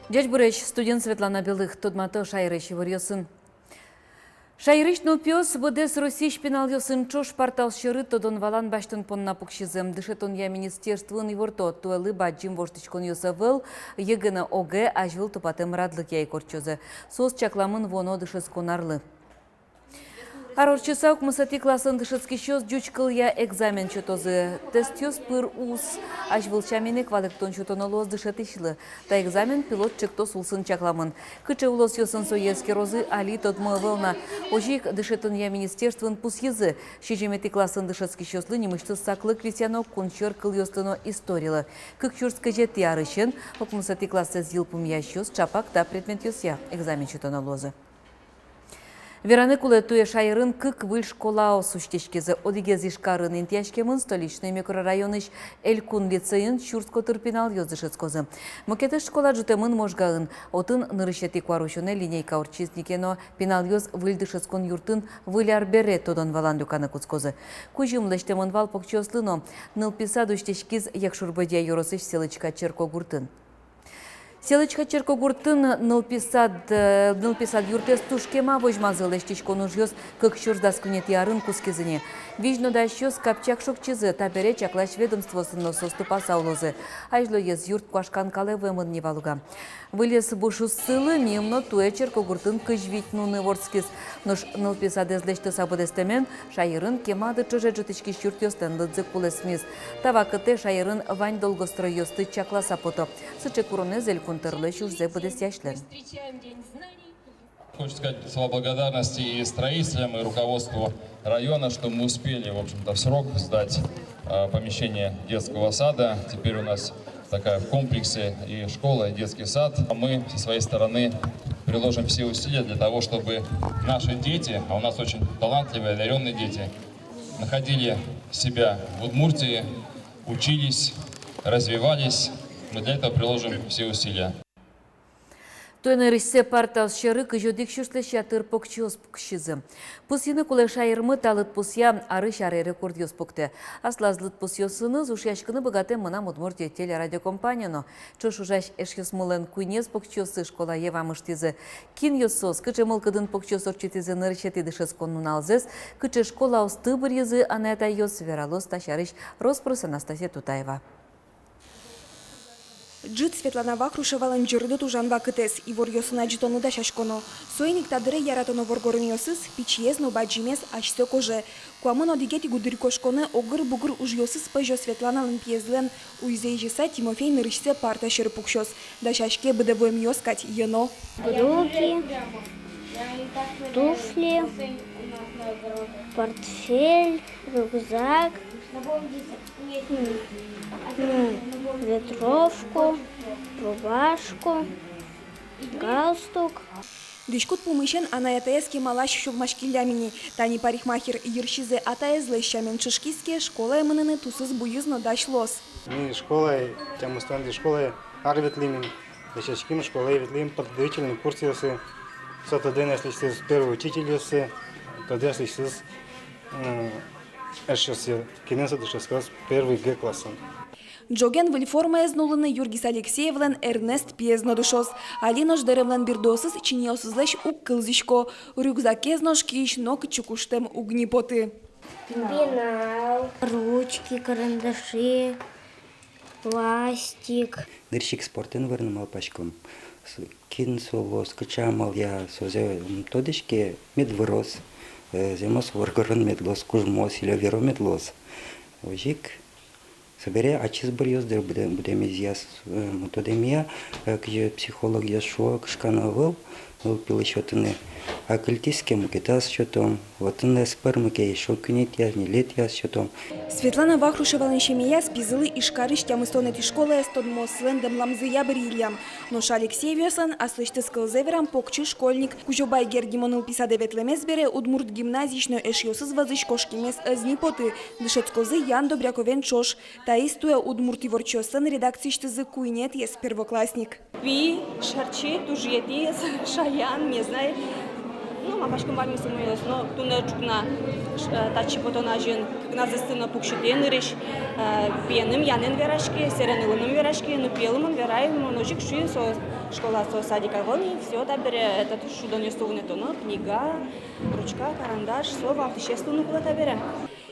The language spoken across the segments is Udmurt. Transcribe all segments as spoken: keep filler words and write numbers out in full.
Ӟечбуресь! Студиын Светлана Белых. Тодмато шаерысь иворъёсын. Шаерысь нылпиос быдэс Россиысь пиналъёсын ӵош партаос сьӧры тодон-валан басьтон понна пуксизы. Дышетонъя министерствоын иворто: туэлы бадӟым воштӥськонъёс ӧвӧл, ЕГЭ но ОГЭ азьвыл тупатэм радлыкъя ик ортчозы. Соос чакламын вуоно дышетскон арлы. Ар ортчыса укмысэтӥ классын дышетскисьёс ӟуч кылъя экзамен сётозы. Тестъёс пыр уз. Азьвыл сямен ик валэктон сётоно луоз дышетӥсьлы. Та экзамен пилот ӵектос улсын чакламын. Кыӵе улосъёсын сое эскерозы, али тодмо ӧвӧл на. Озьы ик дышетонъя министерствоын пусйизы: сизьыметӥ классын дышетскисьёслы нимысьтыз саклык висъяно кунсьӧр кылъёслы но историлы. Кык сюрс кызетӥ арысен укмысэтӥ классэз йылпумъясьёс ӵапак та предметъёсъя экзамен сётоно луозы. Вераны кулэ, туэ шаерын кык выль школаос усьтӥськизы. Одӥгез Ижкарын интыяськемын, Столичный микрорайонысь Элькун лицейын сюрс котыр пиналъёс дышетскозы. Мукетыз школа ӝутэмын Можгаын. Отын нырысетӥ куарусёнэ линейка ортчиз ни ке но, пиналъёс выль дышетскон юртын Выль ар бере тодон-валан люканы кутскозы. Кузьым лэсьтэмын вал покчиослы но. Нылпи сад усьтӥськиз Якшур-Бӧдья ёросысь Селычка черкогуртын. Селычка черкогуртын нылпи сад, э, нылпи сад юртэз туж кема возьмазы. Лэсьтӥськон ужъёс кык сюрс дас куинетӥ арын кутскизы ни. Визьнодасьёс капчак шокчизы, табере чаклась ведомствоосын но соос тупаса улозы. Азьлоез юрт куашкан калэ вуэмын ни вал уга. Выльез буш уз сылы, миым но туэ черкогуртын кызь вить нуны вордскиз. Нош нылпи садэз лэсьтыса быдэстэмен, шаерын кема дыр ӵоже ӝутӥськись юртъёслэн лыдзы кулэсмиз. Та вакытэ шаерын вань долгостройёсты чакласа пото. Сыӵе куронэз Элькун тӧролэсь ужзэ быдэсъясьлэн. Хочется сказать слова благодарности и строителям, и руководству района, что мы успели, в общем-то, в срок сдать, э, помещение детского сада. Теперь у нас такая в комплексе и школа, и детский сад. А мы со своей стороны приложим все усилия для того, чтобы наши дети, а у нас очень талантливые, одарённые дети, находили себя в Удмуртии, учились, развивались. Мы для этого приложим все усилия. Туэ нырысьсэ партаос сьӧры кызь одӥг сюрслэсь ятыр покчиос пуксизы. Пусйыны кулэ, шаермы та лыдпусъя арысь аре рекордъёс пуктэ. Аслаз лыдпусъёсыныз ушъяськыны быгатэм «Мынам Удмуртие» телерадиокомпания но. Ӵош ужась эшъёсмылэн куинез покчиоссы школае вамыштӥзы. Кинъёс соос, кыӵе мылкыдын покчиос ортчытӥзы нырысетӥ дышетскон нуналзэс, кыӵе школаосты быръизы анай-атайёс, вералоз та сярысь рос-прос Анастасия Тутаева. Ӝыт Светлана Вахрушевалэн ӟырдыт ужан вакытэз, иворъёсын адӟытонлы дасяськоно. Соин ик та дыре яратоно воргоронъёсыз, пичиез но бадӟымез, асьсэ коже. Куамын одӥгетӥ гудырикошконэ огыр-бугыр ужъёсыз пӧзё Светланалэн пиезлэн уйзэ изьыса, Тимофей нырысьсэ парта сьӧры пуксёз. Дасяське быдэ вуэмъёс кадь, йӧно. Брюки, туфли, портфель, рюкзак, м, м, ветровку, рубашку, галстук. Дӥськут пумысен анай-атаез кемалась сюлмаськиллям ини. Тани парикмахер йырсизэ атаезлэсь сямен чышкиз ке, школае мыныны тусыз-буйыз но дась луоз. Ми школае, тямыстонэтӥ школае ар ветлӥм ини. Дышетским школае, ветлӥм подготовительный курсъёсы. Со тодэ ни аслэсьтыз первый учительёссэ, тодэ аслэсьтыз, м, эшъёссэ, кинэн со дышетскоз первый Г классын. Ӝоген выль формаез нуллыны Юргис Алексеевлэн Эрнест пиез но дышоз. Али нош дэремлэн бирдыосыз чиньыосызлэсь уг кылзӥсько. Рюкзакез нош киысь нокытчы куштэм уг ни поты. Пенал, ручки, карандаши, пластик. Нырысь ик спортэн вырыны малпаськом. С-, кин со луоз, кыӵе амалъя, созэ ум тодӥське, мед выроз, э, зэмос воргорон мед луоз, кужмоз, или веро мед луоз. Озьы ик собере ачиз быръёз дыр, будэ-, будэмезъя, э, ум тодэмъя, э, кызьы психологъёс шуо, кышкано ӧвӧл нылпилы сётыны. Акыльтӥз ке, мукетаз сётом. Отын ӧз пӧрмы ке, эшшо куинетӥяз, ньылетӥяз сётом. Светлана Вахрушевалэн семьяяз пизылы Ижкарысь тямыстонэтӥ школаез тодмооссылэн дэмламзыя быръиллям. Нош Алексеевъёслэн, аслэсьтыз кылзэ верам, покчи школьник Кузебай Герд нимо нылпи садэ ветлэмез бере, удмурт гимназиысь но эшъёсыз вӧзысь кошкемез ӧз ни поты, дышетскозы Ян Добряковен ӵош. Таиз туэ «Удмурт иворчиослэн» редакциысьтызы куинетӥез первоклассник. Пи, шарчи, тужетӥез, шаян, не знаю. Ну, малпаськом, ваньмыз умойёс, но туннэ ӵукна, э, татчы потон азьын кыкназэсты но пуксьытӥ нырысь, э, пиеным Янэн вераськи, сэрен Илыным вераськи, но пиелы мон верай, мон озьы ик шуи, со школа, со садик ӧвӧл ни, всё, табере этот шудонъёсты вунэтоно, книга, ручка, карандаш, со валтӥсез луыны кулэ табере.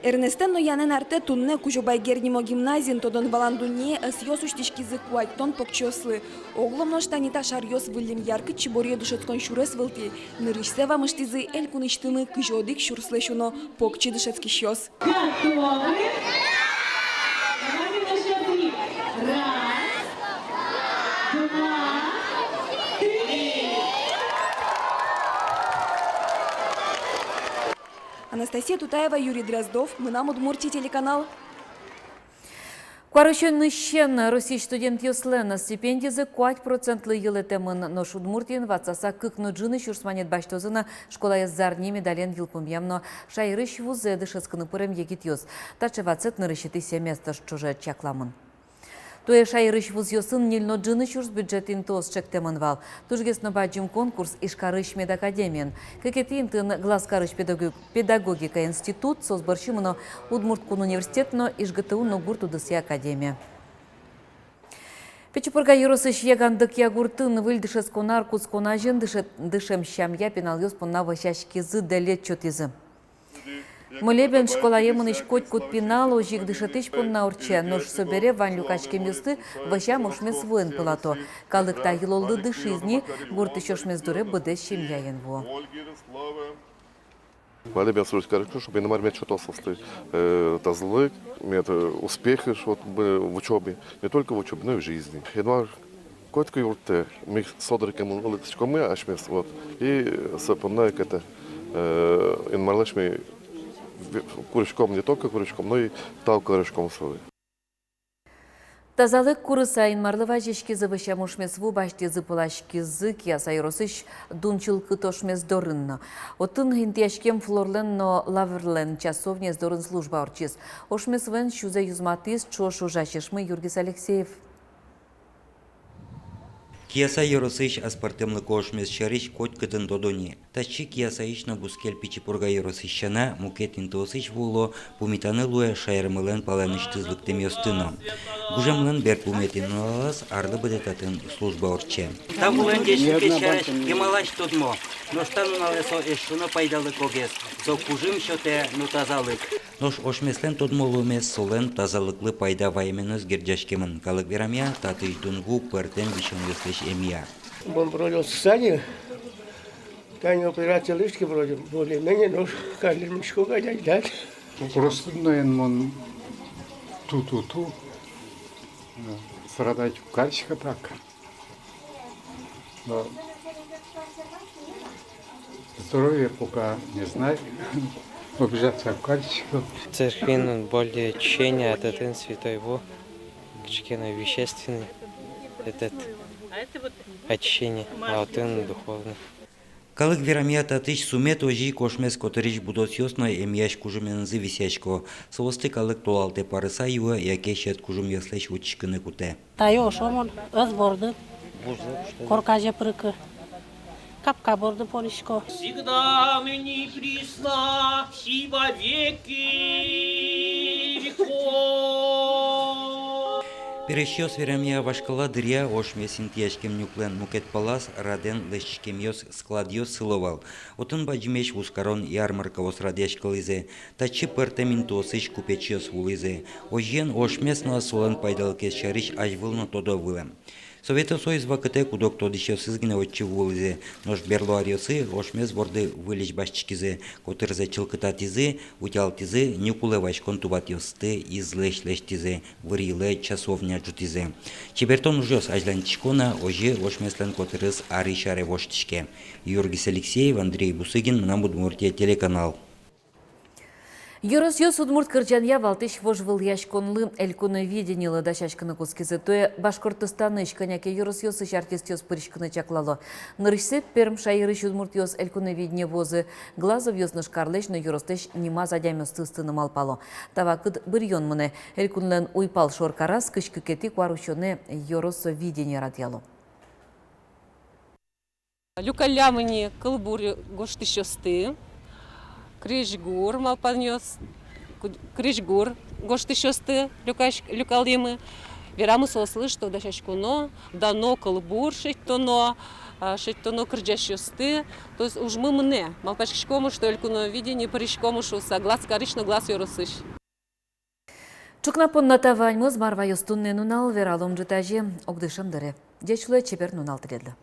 Эрнестэн но Янэн артэ туннэ Кузебай Герд нимо гимназиын тодон-валан дуннее ӧсъёс усьтӥськизы куатьтон покчиослы. Оглом нош тани та шаръёс выллем яркыт чиборъё дышетскон сюрес вылтӥ. Нырысьсэ вамыштӥзы элькунысьтымы кызь одӥг сюрслэсь уно покчи дышетскисьёс. Готовы? Давайте начнём. Раз, два, три. Анастасия Тутаева, Юрий Дроздов, «Мынам Удмуртие» телеканал. Куарусёнысен Россиысь студентъёслэн стипендизы куать процентлы йылэтэмын, нош Удмуртиын ватсаса кык но ӝыны сюрс манет басьтозы на школаез зарни медален йылпумъям но шаерысь вузэ дышетскыны пырем егитъёс. Таӵе ватсэт нырысетӥ семестр ӵоже чакламын. Туэ шаерысь вузъёсын ньыль но ӝыны сюрс бюджет интыос ӵектэмын вал. Тужгес но бадӟым конкурс Ижкарысь медакадемиен. Кыкетӥ интыын Глазкарысь педагог-, педагогика институт, соос бӧрсьы мыно Удмурт кун университет но ИжГТУ но гурт удысъя академия. Пичи Пурга ёросысь Ягандыкъя гуртын выль дышетскон ар кутскон азьын дышет-, дышем сямъя пиналъёс понна вӧсяськизы, дэлет сётӥзы. Молебен школае мынӥсь котькуд пинал озьы ик дышетӥсь понна ортче, нош собере вань люкаськемъёсты вӧсям ошмес вуэн пылато. Калык та йылоллы дышиз ни, гуртысь ошмес дуре быдэс семьяен вуо. Молебен служить карисько, чтоб Инмар мед сётоз соослы, э, тазалык, мед, э, успехи, чтоб, э, в учёбе, не только в учёбе, но и в жизни. Инмар котьку юрттэ, ми со дыръя ик мон лыктӥськомы асьмеос, вот. И со понна ик это, э, Инмарлэсь ми в-, куриськом, не только куриськом, но и тау кариськом солы. Тазалык курыса Инмарлы вазиськизы, вӧсям ошмес ву басьтӥзы, пыласькизы Кияса ёросысь Дун чылкыт ошмес дорын но. Отын интыяськем Флорлэн но Лаврлэн часовняез дорын служба ортчиз. Ошмес вуэн сюзэ юзматӥз ӵош ужась эшмы Юргис Алексеев. Кияса ёросысь аспӧртэмлыко ошмес сярысь котькытын тодо ни. Татчы Киясаысь но бускель Пичи Пурга ёросысь сяна мукет интыосысь вуыло, пумитаны луэ шаермылэн палэнысьтыз лыктэмъёсты но. Гужемлэн берпуметӥ нуналаз арлы быдэ татын служба ортче. Та вулэн ӟечлыкез сярысь кемалась тодмо, нош та нуналэ со эшшо но пайдалык огез, со кужым сётэ но тазалык. Нош ошмеслэн тодмо луэмез солэн тазалыклы пайда вайеменыз герӟаськемын. Калык верамъя, татысь дун ву пӧртэм висёнъёслэсь эмъя. Мон вроде сани, тани операция лыжки вроде более-менее, нош каллен мышко гадяй дать. Простудноен мон ту-ту-ту, страдать карисько так. Но здоровье пока не знаю. Обижаться карисько. Церквин более очищение, а татын святой ву, кыӵе ке но вещественный этот очищение, а отын духовный. Калык верамъя, татысь сумет озьы ик ошмес котырысь будосъёс но эмъясь кужыменызы висъясько. Соосты калык толалтэ парыса юэ яке сьӧд кужымъёслэсь утиськыны кутэ. Тае ошо мон, ӧс борды, корказе пырыкы, капка борды понӥсько. Всегда, ныне и присно, и во веки веков. Пересьёс верамъя, вашкала дыръя ошмес интыяськем нюклэн мукет палаз радэн лэсьтӥськемъёс, складъёс сыло вал. Отын бадӟымесь вузкарон ярмаркаос радъяськылӥзы. Татчы пӧртэм интыосысь купечъёс вуылӥзы. Озьыен, ошмес но солэн пайдалыкез сярысь азьвыл но тодо вылэм. Совето Союз вакытэ куд-ог тодӥсьёсыз гинэ отчы вуылӥзы, нош берло аръёсы ошмес борды выльысь басьтӥськизы, котырзэ чылкытатӥзы, утялтӥзы, нюк улэ васькон тубатъёсты излэсь лэсьтӥзы, вырйылэ часовня ӝутӥзы. Чебертон ужъёс азьланьтӥсько на, озьы ошмеслэн котырыз арысь аре воштӥське. Юргис Алексеев, Андрей Бусыгин, «Мынам Удмуртие» телеканал. Ёросъёс удмурт кырӟанъя валтӥсь вожвылъяськонлы, «Элькуновидениелы» дасяськыны кутскизы. Туэ Башкортостанысь кӧня ке ёросъёсысь артистъёс пыриськыны чаклало. Нырысьсэ Пермь шаерысь удмуртъёс «Элькуновидение» вуозы. Глазовъёс нош карлэсь но ёрослэсь нимаз адямиосты ыстыны малпало. Та вакыт быръён мынэ. Элькунлэн уйпал шоркараз кызь кыкетӥ куарусёнэ «Ёросовидение» радъяло. Люкаллям ини кылбур гожтӥсьёсты, крезьгур малпанъёс, ку-, крезьгур гожтӥсьёсты люкась-, люкаллямы. Верамы соослы, что дасяськоно дано кылбур шедьтоно, а, шедьтоно кырӟасьёсты. То есть ужмы мынэ. Малпаськиськомы, что Элькуновидение пыриськомы шуыса Глаз карысь но Глаз ёросысь. Ӵукна понна та ваньмыз. Мар ваёз туннэ нунал, вералом ӝытазе, огдышем дыре. Ӟеч луэ, чебер нунал тӥледлы.